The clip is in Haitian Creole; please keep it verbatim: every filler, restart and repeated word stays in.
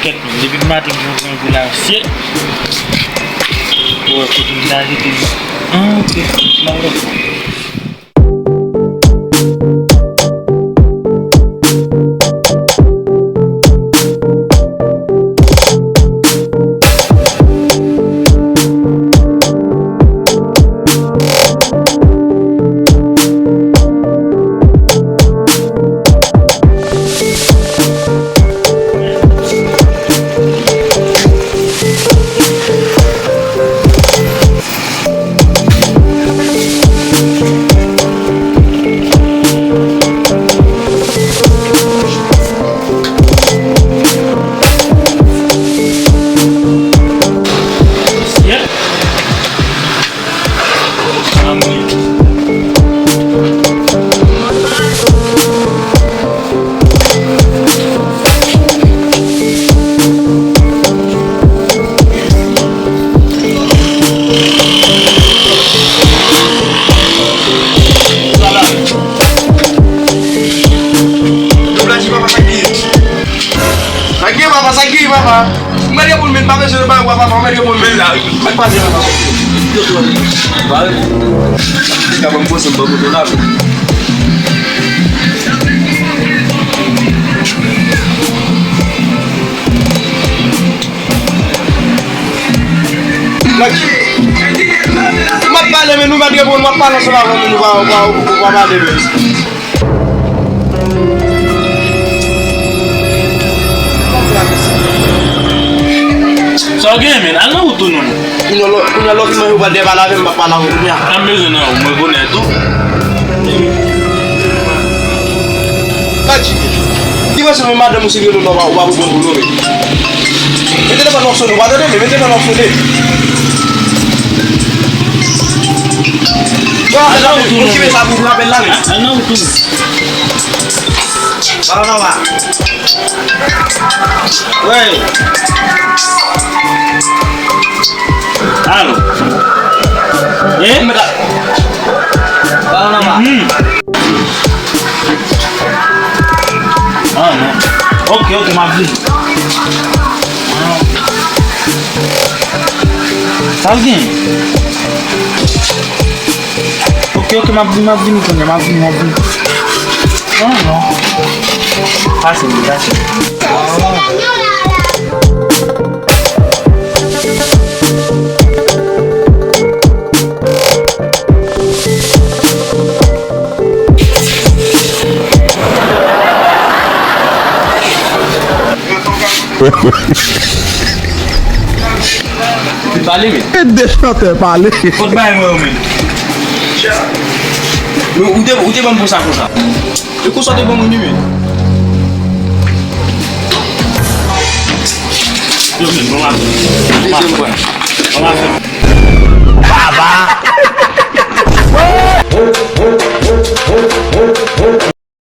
Kèt, men, depi maten m konn grangou la, shit. Ou wè kote m ta jete li. Ah, ok. M al wè. Sa k gen, papa? Sa k gen, papa? Ou mèt reponn, men pa bezwen nan bagay, papa, ou mèt reponn, men la. Sa k pase, papa? Ba, li ka ban m pwoblèm, ban m pwoblèm la. M ap pale, men nou mèt reponn, w ap pale ansanm avè m, nou pa, pa, pa pale, men. Sa w gen, men? Al nan wout ou, non. Kounye a lò, kounye a lò fin manje, ou pral dèbale avè m, m p ap pale avè w kounye a. Sa m bezwen nan ou, m rekonèt ou. Adje. Ki pase men madanm ou si l rele w la, w ap reponn pou l, wi. Mete telefòn nan w sonnen, w pa tande, men mete telefòn nan w sonnen. Bon, al nan wout ou, non. Motive sa pou rapèl la, men. Al nan wout ou. Papa, papa. Wey. Alo. Eh? Papa, papa. Mhm. Ah, non. Ok, ok, m ap vini. Sa l gen? Ok, ok, m ap vini, m ap vini kounye a, m ap vini, m ap vini. Non, non. Pase, wi, pase. Li pale, men. E de chantè pale. Kot bay mwen yo, men. Men ou te, ou te ban m konsa, konsa. E konsa te ban mwen, men. Yo, men, bon, la. Dezyèm fwa.